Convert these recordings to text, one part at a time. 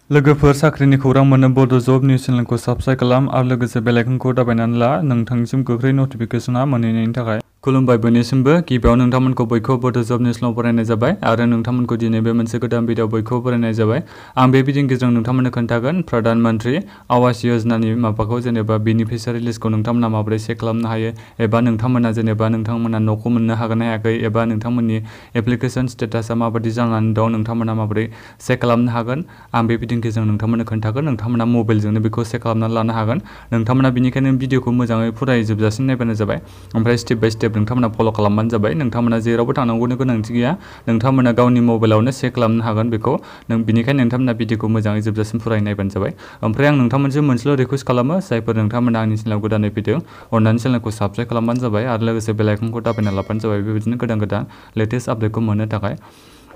लोगोफोर साख्रिनि खौरां मोननो बड' जब निउस चेनेलखौ साबस्क्राइब खालाम आरो लोगोसे बेल आइकनखौ दाबायनानै ला नोंथांनिसिम गोख्रै नटिफिकेसनआ मोनहैनायनि थाखाय। खुलुमबाय बयनिसिमबो। गिबियाव नोंथांमोनखौ बयखौबो बड' जब निउसआव बरायनाय जाबाय आरो नोंथांमोनखौ दिनै बे मोनसे गोदान भिडिअ बयखौबो बरायनाय जाबाय। आं बे भिडिअनि गेजेरजों नोंथांमोननो खोन्थागोन प्रधान मन्त्रि आवास योजनानि माबाखौ जेनेबा बेनिफिसियारि लिस्टखौ नोंथांमोना माबोरै चेक खालामनो हायो एबा नोंथांमोना नोंथांमोना न'खौ मोननो हागोन ना हायाखै एबा नोंथांमोननि एप्लिकेसन स्टेटासआ माबायदि जानानै दं नोंथांमोना माबोरै चेक खालामनो हागोन आं बे भिडिअनि गेजेरजों नोंथांमोननो खोन्थागोन। नोंथांमोना मबाइलजोंनो बेखौ चेक खालामनानै लानो हागोन। नोंथांमोना बेनिखायनो भिडिअखौ मोजाङै फरायजोबजासिम नायबानो जाबाय। ओमफ्राय स्टेप बाय स्टेप नोंथांमोना फल' खालामबानो जाबाय। नोंथांमोना जेरावबो थांनांगौनि गोनांथि गैया। नोंथांमोना गावनि मबाइलावनो चेक खालामनो हागोन बेखौ। बेनिखायनो नोंथांमोना भिडिअखौ मोजाङै जोबजासिम फराय नायबानो जाबाय। ओमफ्राय आं नोंथांमोनजों मोनसेल' रिकुवेस्ट खालामो जायफोर नोंथांमोना आंनि चेनेलाव गोदानै फैदों अननानै चेनेलखौ साबस्क्राइब खालामबानो जाबाय आरो लोगोसे बेल आइकनखौ दाबायना लाबानो जाबाय बेबायदिनो गोदान गोदान लेटेस्ट आपडेटखौ मोननो थाखाय।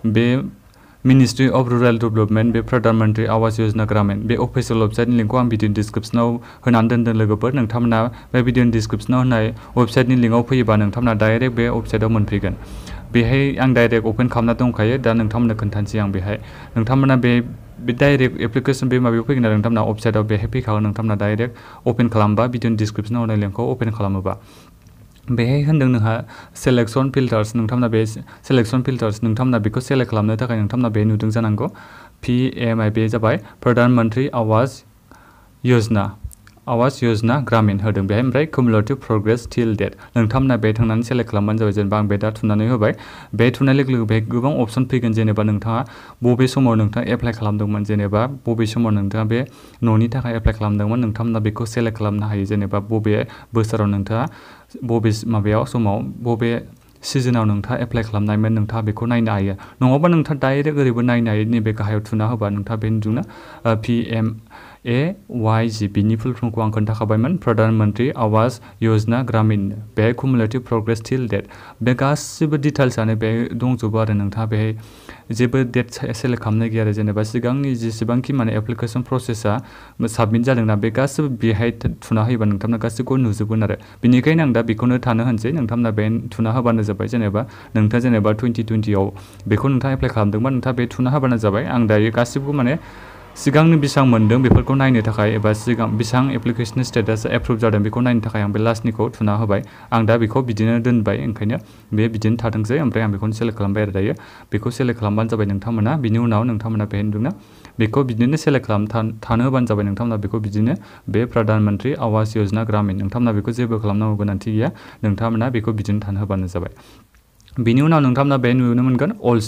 बे मिनिस्ट्रि अफ रुरेल डेभेलपमेन्ट बे प्रधान मन्त्रि आवास योजना ग्रामीण बे अफिसियेल वेबसाइटनि लिंकखौ आं भिडिअ डिसक्रिप्शनाव होनानै दोनदों लोगोफोर। नोंथांमोना बे भिडिअनि डिसक्रिप्शनाव होनाय वेबसाइटनि लिंकआव फैयोबा नोंथांमोना डाइरेक्ट बे वेबसाइटआव मोनफैगोन। बेहाय आं डाइरेक्ट अपेन खालामना दंखायो दा नोंथांमोननो खोन्थानोसै आं बेहाय। नोंथांमोना बे डाइरेक्ट एप्लिकेसन बे माबायाव फैगोन आरो नोंथांमोना वेबसाइटआव बेहाय फैखागोन। नोंथांमोना डाइरेक्ट अपेन खालामबा भिडिअनि डिसक्रिप्शनाव होनाय लिंकखौ अपेन खालामोबा बेहाय होन्दों नोंहा सेलेक्शन फिल्टार्स। नोंथांमोना बे सेलेक्शन फिल्टार्स नोंथांमोना बेखौ सेलेक्ट खालामनो थाखाय नोंथांमोना बे नुदों जानांगौ PMI बे जाबाय प्रधान मन्त्रि आवास योजना ग्रामीण होदों बेहाय। ओमफ्राय कुमुलेटिभ प्रग्रेस टिल डेट नोंथांमोना बे थांनानै सेलेक्ट खालामबानो जाबाय। जेनेबा आं बे दा थुनानै होबाय। बे थुनाय लोगो लोगो बेहाय गोबां अपसन फैगोन। जेनेबा नोंथाङा बबे समाव नोंथाङा एप्लाइ खालामदोंमोन जेनेबा बबे समाव नोंथाङा बे न'नि थाखाय एप्लाइ खालामदोंमोन नोंथांमोना बेखौ सेलेक्ट खालामनो हायो। जेनेबा बबे बोसोराव नोंथाङा बबे समाव बबे सिजोनाव नोंथाङा एप्लाइ खालामनायमोन नोंथाङा बेखौ नायनो हायो। नङाबा नोंथाङा डाइरेक्ट ओरैबो नायनो हायो। नैबे गाहायाव थुना होबा नोंथाङा बे नुदोंना PMAYG बिनि फुल फर्मखौ आं खोन्थाखाबायमोन प्रधान मन्त्रि आवास योजना ग्रामीण बेहाय कुमुलेटिभ प्रग्रेस टिल डेट बे गासिबो डिटेल्सआनो बेहाय दंजोबो आरो नोंथाङा बेहाय जेबो डेट सेलेक्ट खालामनाय गैया आरो जेनेबा सिगांनि जेसेबांखि माने एप्लिकेसन प्रसेसआ साबमिट जादोंना बे गासिबो बेहाय थुना होयोबा नोंथांमोना गासिबो नुजोबगोन आरो बेनिखायनो आं दा बेखौनो थानो होनसै। नोंथांमोना बे थुना होबानो जाबाय। जेनेबा नोंथाङा जेनेबा 2020आव बेखौ नोंथाङा एप्लाइ खालामदोंबा नोंथाङा बे थुना होबानो जाबाय। आं दायो गासिबो माने सिगांनि बेसेबां मोन्दों बेफोरखौ नायनो थाखाय एबा सिगां बेसेबां एप्लिकेसन स्टेटास एप्रुभ जादों बेखौ नायनो थाखाय आं बे लास्टनिखौ थुना होबाय। आं दा बेखौ बिदिनो दोनबाय ओंखायनो बे बिदिनो थाथोंसै। ओमफ्राय आं बेखौनो सेलेक्ट खालामबाय आरो दायो बेखौ सेलेक्ट खालामबानो जाबाय नोंथांमोना। बिनि उनाव नोंथांमोना बेहाय नुदोंना बेखौ बिदिनो सेलेक्ट थानो होबानो जाबाय। नोंथांमोना बेखौ बिदिनो बे प्रधान मन्त्रि आवास योजना ग्रामीण नोंथांमोना बेखौ जेबो खालामनांगौ गोनांथि गैया। नोंथांमोना बेखौ बिदिनो थानो होबानो जाबाय। बिनि उनाव नोंथांमोना बे नुनो मोनगोन अल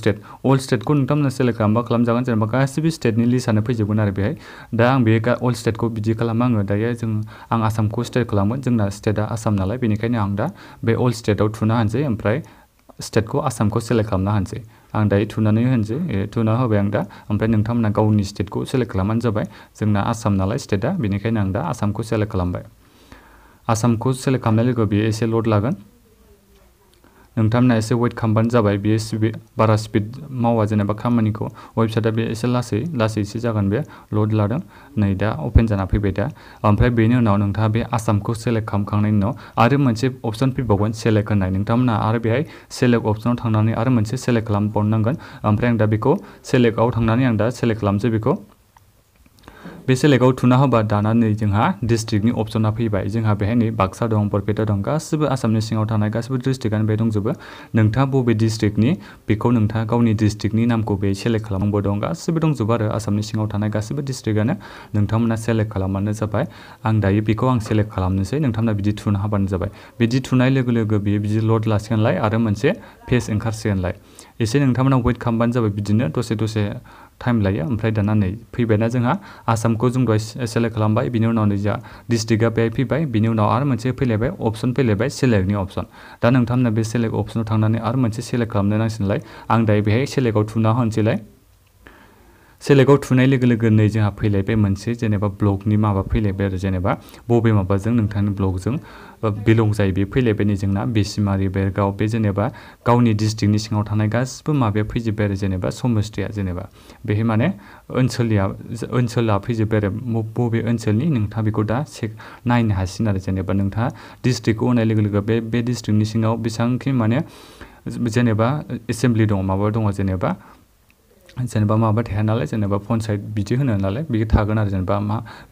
स्टेटखौ नोंथांमोना सेलेक्ट खालामबा खालामजागोन। जेनेबा गासिबो स्टेटनि लिस्टआनो फैजोबगोन आरो बेहाय। दा आं बे अल स्टेटखौ बिदि खालामो आङो दायो आं आसामखौ सेलेक्ट खालामगोन। जोंना स्टेटआ आसाम नालाय बेनिखायनो आं दा बे अल स्टेटआव थुना होनसै ओमफ्राय स्टेटखौ आसामखौ सेलेक्ट खालामना होनसै। आं दायो थुनानै होनसै थुना होबाय आं दा। ओमफ्राय नोंथांमोना गावनि स्टेटखौ सेलेक्ट खालामबानो जाबाय। जोंना आसाम नालाय स्टेटआ बेनिखायनो आं दा आसामखौ सेलेक्ट खालामबाय। आसामखौ सेलेक्ट खालामनाय लोगो बेयो एसे लड लागोन। नोंथांमोना एसे वेट खालामबानो जाबाय। बेयो बारा स्पिड मावा जेनेबा खामानिखौ वेबसाइटआ बे एसे लासैसो जागोन। बे लड लादों नै दा अपेन जाना फैबाय दा। ओमफ्राय बेनि उनाव नोंथाङा बे आसामखौ सेलेक्ट खालामखांनायनि उनाव आरो मोनसे अपसन फैबावगोन सेलेक्ट होननाय। नोंथांमोना आरो बेहाय सेलेक्ट अपसनाव थांनानै आरो मोनसे सेलेक्ट खालामबावनांगोन। ओमफ्राय आं दा बेखौ सेलेक्टआव थांनानै आं दा सेलेक्ट खालामसै बेखौ। बे सेलेक्टआव थुना होबा दाना नै जोंहा डिस्ट्रिक्टनि अपसना फैबाय। जोंहा बेहाय नै बाक्सा दं बरपेटा दं गासिबो आसामनि सिङाव थानाय गासिबो डिस्ट्रिक्टआनो बे दंजोबो। नोंथाङा बबे डिस्ट्रिक्टनि बेखौ नोंथाङा गावनि डिस्ट्रिक्टनि नामखौ बे सेलेक्ट खालामनांगौ दं गासिबो दंजोबो आरो आसामनि सिङाव थानाय गासिबो डिस्ट्रिक्टआनो नोंथांमोना सेलेक्ट खालामबानो जाबाय। आं दायो बेखौ सेलेक्ट खालामनोसै। नोंथांमोना बिदि थुना होबानो जाबाय। बिदि थुनाय लोगो लोगो बेयो बिदि लड लासिगोनलाय आरो मोनसे पेज ओंखारसिगोनलाय। एसे नोंथांमोना वेट खालामबानो जाबाय। बिदिनो दसे टाइम लायो। ओमफ्राय दाना नै फैबायना जोंहा आसामखौ जों दहाय सेलेक्ट खालामबाय। बिनि उनाव नै जोंहा डिस्ट्रिक्टआ बेहाय फैबाय। बिनि उनाव आरो मोनसे फैलायबाय अपसन फैलायबाय सेलेक्टनि अपसन। दा नोंथांमोना बे सेलेक्ट अपसनाव थांनानै आरो मोनसे सेलेक्ट खालामनो नांसिगोनलाय। आं दायो बेहाय सेलेक्टआव थुना होनोसैलाय। सेलेक्टआव थुनाय लोगो लोगो नै जोंहा फैलायबाय मोनसे जेनेबा ब्लकनि माबा फैलायबाय आरो जेनेबा बबे माबाजों नोंथांनि ब्लकजों बिलं जायो बे फैलायबाय। नै जोंना बेसिमारि बेरगाव बे जेनेबा गावनि डिस्ट्रिक्टनि सिङाव थानाय गासिबो माबाया फैजोब्बाय आरो जेनेबा समस्थिया जेनेबा बेहाय माने ओनसोला फैजोब्बाय आरो बबे ओनसोलनि नोंथाङा बेखौ दा नायनो हासिगोन आरो जेनेबा नोंथाङा डिस्ट्रिक्टखौ होनाय लोगो लोगो बे डिस्ट्रिक्टनि सिङाव बेसेबांखि माने जेनेबा एसेमब्लि दङ माबा दङ जेनेबा जेनेबा माबा थाया नालाय जेनेबा पन्सायत बिदि होनो नालाय बे थागोन आरो जेनेबा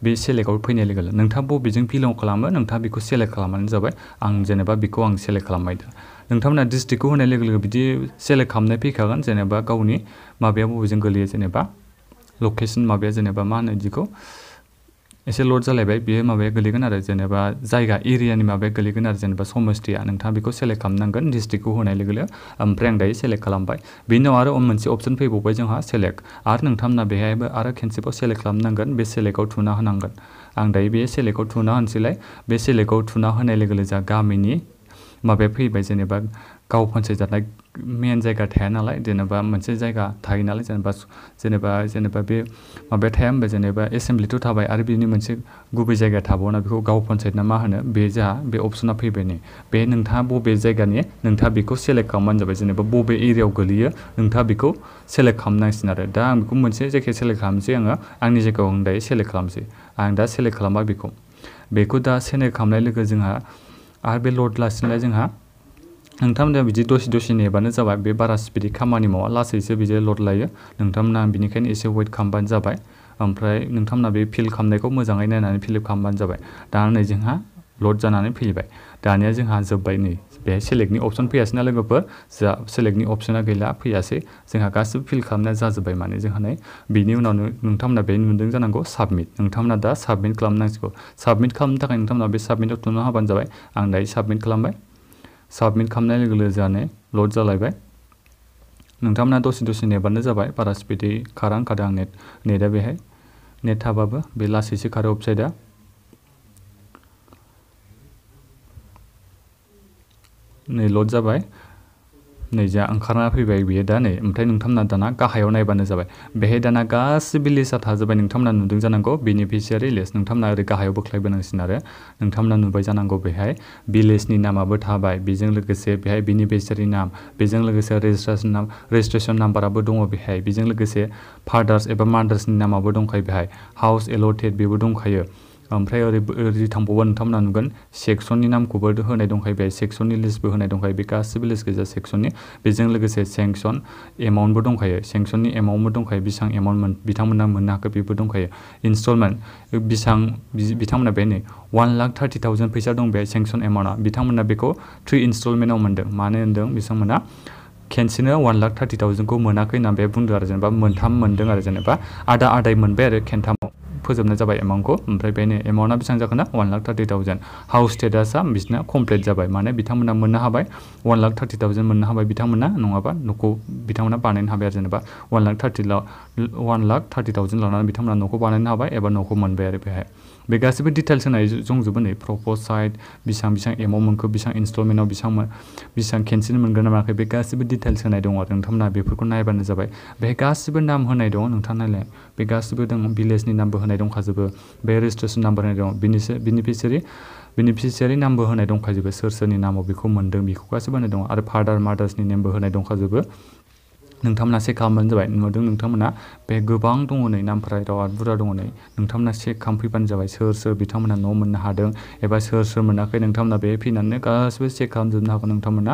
बे सेलेक्टआव फैनाय लोगो लोगो नोंथाङा बबेजों बिलं खालामो नोंथाङा बेखौ सेलेक्ट खालामबानो जाबाय आं जेनेबा बेखौ आं सेलेक्ट खालामबाय दा नोंथांमोना डिस्ट्रिक्टखौ होनाय लोगो लोगो बिदि सेलेक्ट खालामनाय फैखागोन जेनेबा गावनि माबाया बबेजों गोलैयो जेनेबा लकेसन माबाया जेनेबा मा होनो बिदिखौ एसे लड जालायबाय बेयो माबाया गोलैगोन आरो जेनेबा जायगा एरियानि माबाया गोलैगोन आरो जेनेबा समस्थिया नोंथाङा बेखौ सेलेक्ट खालामनांगोन डिस्ट्रिक्टखौ होनाय लोगो लोगो ओमफ्राय आं दायो सेलेक्ट खालामबाय बेनि उनाव आरो मोनसे अपसन फैबावबाय जोंहा सेलेक्ट आरो नोंथांमोना बेहायबो आरो खेनसेबाव सेलेक्ट खालामनांगोन बे सेलेक्टआव थुना होनांगोन आं दायो बे सेलेक्टआव थुना होनोसैलाय बे सेलेक्टआव थुना होनाय लोगो लोगो जोंहा गामिनि माबाया फैबाय जेनेबा गाव पन्सायत जानाय मेन जायगा थाया नालाय जेनेबा मोनसे जायगा थायो नालाय जेनेबा बे माबाया थाया होमबा जेनेबा एसेम्ब्लिथ' थाबाय आरो बिनि मोनसे गुबै जायगा थाबावना बेखौ गाव पन्सायत ना मा होनो बे जोंहा बे अपसना फैबाय नै बे नोंथाङा बबे जायगानि नोंथाङा बेखौ सेलेक्ट खालामबानो जाबाय जेनेबा बबे एरियायाव गोलैयो नोंथाङा बेखौ सेलेक्ट खालामनांसिगोन आरो दा आं बेखौ मोनसे जायगायाव सेलेक्ट खालामसै आङो आंनि जायगायाव आं दायो सेलेक्ट खालामसै आं दा सेलेक्ट खालामबाय बेखौ दा सेलेक्ट खालामनाय लोगो जोंहा आरो बे लड लासिनोलाय जोंहा नोंथांमोना बिदि दसे नेबानो जाबाय बे बारा स्पिडि खामानि मावा लासैसो बिदि लड लायो नोंथांमोना बिनिखायनो एसे वेट खालामबानो जाबाय ओमफ्राय नोंथांमोना बे फिल खालामनायखौ मोजाङै नायनानै फिल खालामबानो जाबाय दा नै जोंहा लड जानानै फैबाय दानिया जोंहा जोब्बाय नै बेहाय सेलेक्टनि अपसन फैयासै ना लोगोफोर जोंहा सेलेक्टनि अपसना गैला फैयासै जोंहा गासिबो फिल खालामनाया जाजोब्बाय माने जोंहा नै बिनि उनाव नोंथांमोना बे नुदों जानांगौ साबमिट नोंथांमोना दा साबमिट खालामनांसिगौ साबमिट खालामनो थाखाय नोंथांमोना बे साबमिटआव थुना होबानो जाबाय आं दायो साबमिट खालामबाय साबमिट खालामनाय लोगो लोगो जोंहा लड जालायबाय नोंथांमोना दसे नेबानो जाबाय बारा स्पिडै खारा आं नेटआ बेहाय नेट थाबाबो बे लासैसो खारो वेबसाइटआ नै लड जाबाय नै जा ओंखारना फैबाय बियो दा नै ओमफ्राय नोंथांमोना दाना गाहायाव नायबानो जाबाय बेहाय दाना गासिबो लिस्टआ थाजोब्बाय नोंथांमोना नुदों जानांगौ बेनिफिसियारि लिस्ट नोंथांमोना ओरै गाहायाव बोख्लायबोनांसिगोन आरो नोंथांमोना नुबाय जानांगौ बेहाय भिलेजनि नामाबो थाबाय बेजों लोगोसे बेहाय बेनिफिसियारि नाम बेजों लोगोसे रेजिस्ट्रेसन नाम्बाराबो दङ बेहाय बेजों लोगोसे फादार्स एबा मादार्सनि नामाबो दंखायो बेहाय हाउस एलटेड बेबो दंखायो ओमफ्राय ओरै थांबावबा नोंथांमोना नुगोन सेक्सननि नामखौबो होनाय दंखायो बेहाय सेक्सननि लिस्टबो होनाय दंखायो बे गासिबो लिस्ट गोजा सेक्सननि बेजों लोगोसे सेंक्सन एमाउन्टबो दंखायो सेंक्सननि एमाउन्टबो दंखायो बेसेबां एमाउन्ट बिथांमोना मोननो हाखो बेबो दंखायो इनस्टलमेन्ट बिथांमोना बे नै 1,30,000 फैसा दं बेहाय सेंक्सन एमाउन्टआ बिथांमोना बेखौ 3 इनस्टलमेन्टआव मोनदों मानो होनदों बिथांमोना खेनसेनो 1,30,000खौ मोनाखै होनना बे बुंदों आरो जेनेबा मोनथाम मोनदों आरो जेनेबा आदाय मोनबाय आरो खेनथामाव फोजोबनाय जाबाय एमाउन्टखौ ओमफ्राय बेनो एमाउन्टआ बेसेबां जाखो ना 1,30,000 हाउस स्टेटासआ बिसिना कमप्लिट जाबाय माने बिथांमोना मोननो हाबाय 1,30,000 मोननो हाबाय बिथांमोना नङाबा न'खौ बिथांमोना बानायनो हाबाय आरो जेनेबा 1,30,000 लानानै बिथांमोना न'खौ बानायनो हाबाय एबा न'खौ मोनबाय आरो बेहाय बे गासिबो डिटेल्स होनाय दंजोबो नै प्रप'ज साइट बेसेबां एमाउन्ट मोनखो बेसेबां इनस्टलमेन्टआव बेसेबां खेनसेनो मोनगोन ना मोनाखै बे गासिबो डिटेल्स होनाय दं आरो नोंथांमोना बेफोरखौ नायबानो जाबाय बेहाय गासिबो नाम होनाय दङ नोंथां नायलाय बे गासिबो दं भिलेजनि नामबो होनाय दंखाजोबो बे रेजिस्ट्रेसन नाम्बार होनाय दं बेनिफिसियारि नामबो होनाय दंखाजोबो सोरनि नामाव बेखौ मोन्दों बेखौ गासिबो होनाय दं आरो फादार मादार्सनि नेमबो होनाय दंखाजोबो नोंथांमोना चेक खालामबानो जाबाय नुदों नोंथांमोना बे गोबां दङ नै नामफोरा बिराद बुरजा दङ नै नोंथांमोना चेक खालामफैबानो जाबाय सोर बिथांमोना न' मोननो हादों एबा सोर मोनाखै नोंथांमोना बे फैनानै गासिबो चेक खालामजोबनो हागोन नोंथांमोना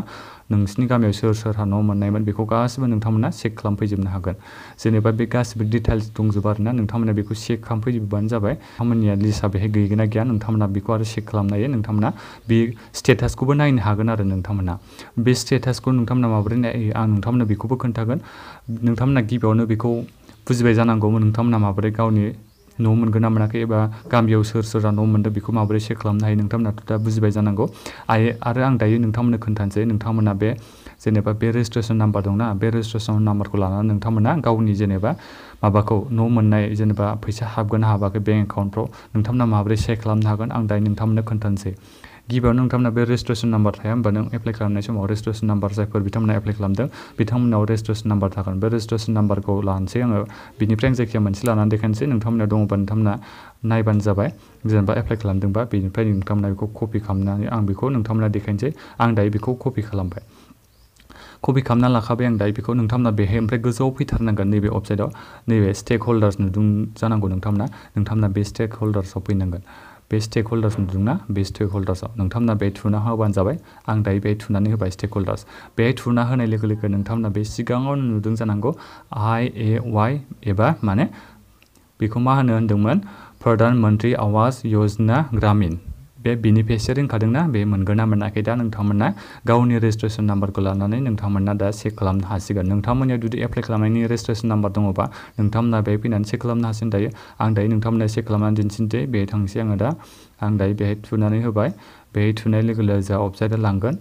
नोंसिनि गामियाव सोरहा न' मोननायमोन बेखौ गासिबो नोंथांमोना चेक खालामफैजोबनो हागोन जेनेबा बे गासिबो डिटेल्स दंजोबो आरोना नोंथांमोना बेखौ चेक खालामफैजोबबानो जाबाय नोंथांमोननिया लिस्टआ बेहाय गैगोन ना गैया नोंथांमोना बेखौ आरो चेक खालामनो हायो नोंथांमोना बे स्टेटासखौबो नायनो हागोन आरो नोंथांमोना बे स्टेटासखौ नोंथांमोना माबोरै नायो आं नोंथांमोननो बेखौबो खोन्थागोन नोंथांमोना गिबियावनो बेखौ बुजिबाय जानांगौ नोंथांमोना माबोरै गावनि न' मोनगोन ना मोनाखै एबा गामियाव सोरहा न' मोनदों बेखौ माबोरै चेक खालामनो हायो नोंथांमोनाथ' दा बुजिबाय जानांगौ आरो आं दायो नोंथांमोननो खोन्थानोसै नोंथांमोना बे जेनेबा बे रेजिस्ट्रेसन नाम्बार दंना बे रेजिस्ट्रेसन नाम्बारखौ लानानै नोंथांमोना गावनि जेनेबा माबाखौ न' मोननाय जेनेबा फैसा हाबगोन ना हाबाखै बेंक एकाउन्टफ्राव नोंथांमोना माबोरै चेक खालामनो हागोन आं दायो नोंथांमोननो खोन्थानोसै गिबियावनो नोंथांमोना बे रेजिस्ट्रेसन नाम्बार थाया होमबा नों एप्लाइ खालामनाय समाव रेजिस्ट्रेसन नाम्बार जायफोर बिथांमोना एप्लाइ खालामदों बिथांमोनाव रेजिस्ट्रेसन नाम्बार थागोन बे रेजिस्ट्रेसन नाम्बारखौ लानोसै आङो बिनिफ्राय आं जायखिया मोनसे लानानै देखायनोसै नोंथांमोना दङबा नोंथांमोना नायबानो जाबाय जेनेबा एप्लाइ खालामदोंबा बेनिफ्राय नोंथांमोना बेखौ कपि खालामनानै आं बेखौ नोंथांमोना देखायनोसै आं दायो बेखौ कपि खालामबाय कपि खालामना लाखाबाय आं दायो बेखौ नोंथांमोना बेहाय ओमफ्राय गोजौआव फैथारनांगोन नैबे वेबसाइटआव नैबे स्टेक हल्डार्स नुदों जानांगौ नोंथांमोना बे स्टेक हल्डार्सआव फैनांगोन बे स्टेक होल्डार्स नुदोंना बे स्टेक होल्डार्सआव नोंथांमोना बे थुना होबानो जाबाय आं दायो बे थुनानै होबाय स्टेक होल्डार्स बे थुना होनाय लोगो लोगो नोंथांमोना बे सिगाङावनो नुदों जानांगौ IAY एबा माने बेखौ मा होनदोंमोन प्रधान मंत्री आवास योजना ग्रामीण बे बेनिफिशियारि होनखादोंना बे मोनगोन ना मोनाखै दा नोंथांमोना गावनि रेजिस्ट्रेशन नाम्बारखौ लानानै नोंथांमोना दा चेक खालामनो हासिगोन नोंथांमोननियाव जुदि एप्लाइ खालामनायनि रेजिस्ट्रेशन नाम्बार दङबा नोंथांमोना बे फैनानै चेक खालामनो हासिगोन दायो आं दायो नोंथांमोना चेक खालामनानै दिन्थिनोसै बे थांसै आङो दा आं दायो बेहाय थुनानै होबाय बेहाय थुनाय लोगो लोगो जा वेबसाइटआ लांगोन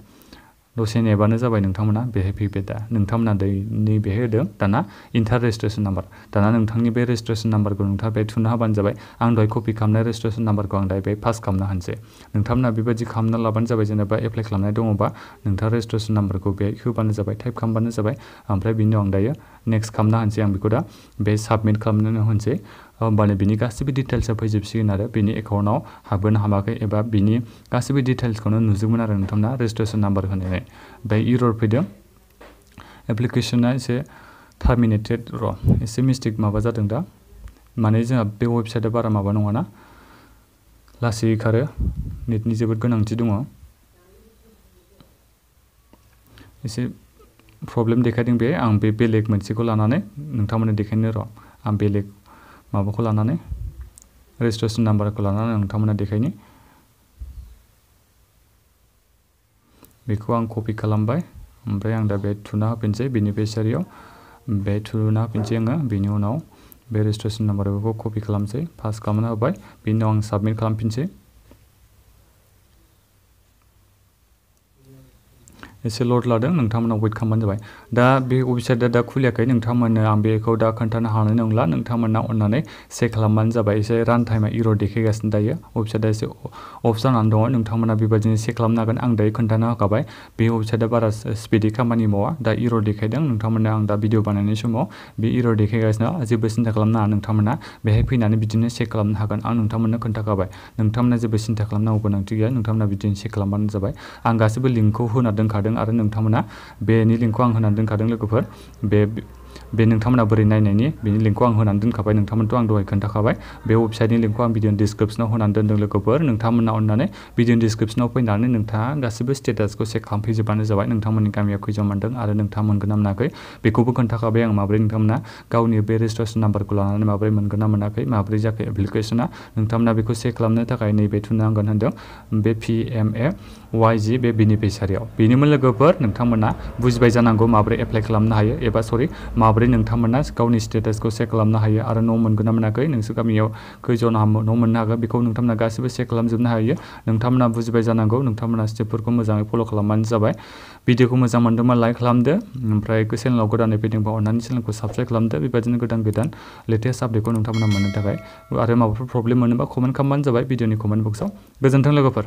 दसे नेबानो जाबाय नोंथांमोना बेहाय फैबाय दा नोंथांमोना नै बेहाय होदों दाना इन्टार रेजिस्ट्रेशन नाम्बार दाना नोंथांनि बे रेजिस्ट्रेशन नाम्बारखौ नोंथाङा बे थुना होबानो जाबाय आं दहाय कपि खालामनाय रेजिस्ट्रेशन नाम्बारखौ आं दायो बे पास खालामना होनोसै नोंथांमोना बेबायदि खालामना लाबानो जाबाय जेनेबा एप्लाइ खालामनाय दङबा नोंथाङा रेजिस्ट्रेशन नाम्बारखौ बे होबानो जाबाय टाइप खालामबानो जाबाय ओमफ्राय बिनि उनाव आं दायो नेक्स्ट खालामना होनोसै आं बेखौ दा बे साबमिट खालामनानै होनोसै होमबानो बिनि गासैबो डिटेल्सआ फैजोबसिगोन आरो बिनि एकाउन्टआव हाबगोन हाबाखै एबा बिनि गासैबो डिटेल्सखौनो नुजोबगोन आरो नोंथांमोना रेजिस्ट्रेशन नाम्बार होनानै ओमफ्राय इरर फैदों एप्लिकेशना एसे टार्मिनेटेड एसे मिस्टेक माबा जादों दा माने जोंहा बे वेबसाइटआ बारा माबा नङाना लासै खारो नेटनि जोबोद गोनांथि दङ एसे प्रब्लेम देखायदों बे आं बे बेलेग मोनसेखौ लानानै नोंथांमोननो देखायनो र' आं बेलेग माबाखौ लानानै रेजिस्ट्रेशन नाम्बारखौ लानानै नोंथांमोननो देखायनि बेखौ आं कपि खालामबाय ओमफ्राय आं दा बे थुना होफिनसै बेनिफिशियारियाव बे थुना होफिनसै आङो बेनि उनाव बे रेजिस्ट्रेशन नाम्बारखौ कपि खालामसै पास खालामना होबाय बेनि उनाव आं साबमिट खालामफिनसै एसे लड लादों नोंथांमोना वेट खालामबानो जाबाय दा बे वेबसाइटआ दा खुलियाखै नोंथांमोननो आं बेखौ दा खोन्थानो हानाय नंला नोंथांमोना अननानै चेक खालामबानो जाबाय एसे रान टाइमा इरर देखायगासिनो दायो वेबसाइटआ एसे अफ जानानै दङ नोंथांमोना बेबायदिनो चेक खालामनो हागोन आं दायो खोन्थानो होखाबाय बे वेबसाइटआ बारा स्पिडि खामानि मावा दा इरर देखायदों नोंथांमोना आं दा भिडिअ बानायनाय समाव बे इरर देखायगासिनो जेबो सिन्था खालामनाङा नोंथांमोना बेहाय फैनानै बिदिनो चेक खालामनो हागोन आं नोंथांमोननो खोन्थाखाबाय नोंथांमोना जेबो सिन्था खालामनांगौ गोनांथि गैया नोंथांमोना बिदिनो चेक खालामबानो जाबाय आं गासैबो लिंकखौ होना दोनखादों आरो नोंथांमोना बेनि लिंकखौ आं होनानै दोनखादों लोगोफोर बे नोंथांमोना बोरै नायनायनि बेनि लिंकखौ आं होनानै दोनखाबाय नोंथांमोनथ' आं दहाय खोन्थाखाबाय बे वेबसाइटनि लिंकखौ आं भिडिअ डिसक्रिप्सनाव होनानै दोनदों लोगोफोर नोंथांमोना अननानै भिडिअ डिसक्रिप्सनाव फैनानै नोंथाङा गासैबो स्टेटासखौ चेक खालामफैजोबबानो जाबाय नोंथांमोननि गामियाव खैजन मोनदों आरो नोंथाङा मोनगोन ना मोनाखै बेखौबो खोन्थाखाबाय आं माबोरै नोंथांमोना गावनि बे रेजिस्ट्रेशन नाम्बारखौ लानानै माबोरै मोनगोन ना मोनाखै माबोरै जाखो एप्लिकेशना नोंथांमोना बेखौ चेक खालामनो थाखाय नैबे थुनांगोन होनदों बे PMAYG बे बेनिफिशियारियाव बेनिमोन लोगोफोर नोंथांमोना बुजिबाय जानांगौ माबोरै एप्लाइ खालामनो हायो एबा माबोरै नोंथांमोना गावनि स्टेटासखौ चेक खालामनो हायो आरो न' मोनगोन ना मोनाखै नोंसोर गामियाव खैजन न' मोननो हागोन बेखौ नोंथांमोना गासैबो चेक खालामजोबनो हायो नोंथांमोना बुजिबाय जानांगौ नोंथांमोना स्टेपफोरखौ मोजाङै फल' खालामबानो जाबाय भिडिअखौ मोजां मोनदोंबा लाइक खालामदो ओमफ्राय चेनेलाव गोदानै फैदोंबा अननानै चेनेलखौ साबस्क्राइब खालामदो बेबायदिनो गोदान लेटेस्ट आपडेटखौ नोंथांमोना मोननो थाखाय आरो माबाफोर प्रब्लेम मोनोबा कमेन्ट खालामबानो जाबाय भिडिअनि कमेन्ट बक्सआव गोजोन्थों लोगोफोर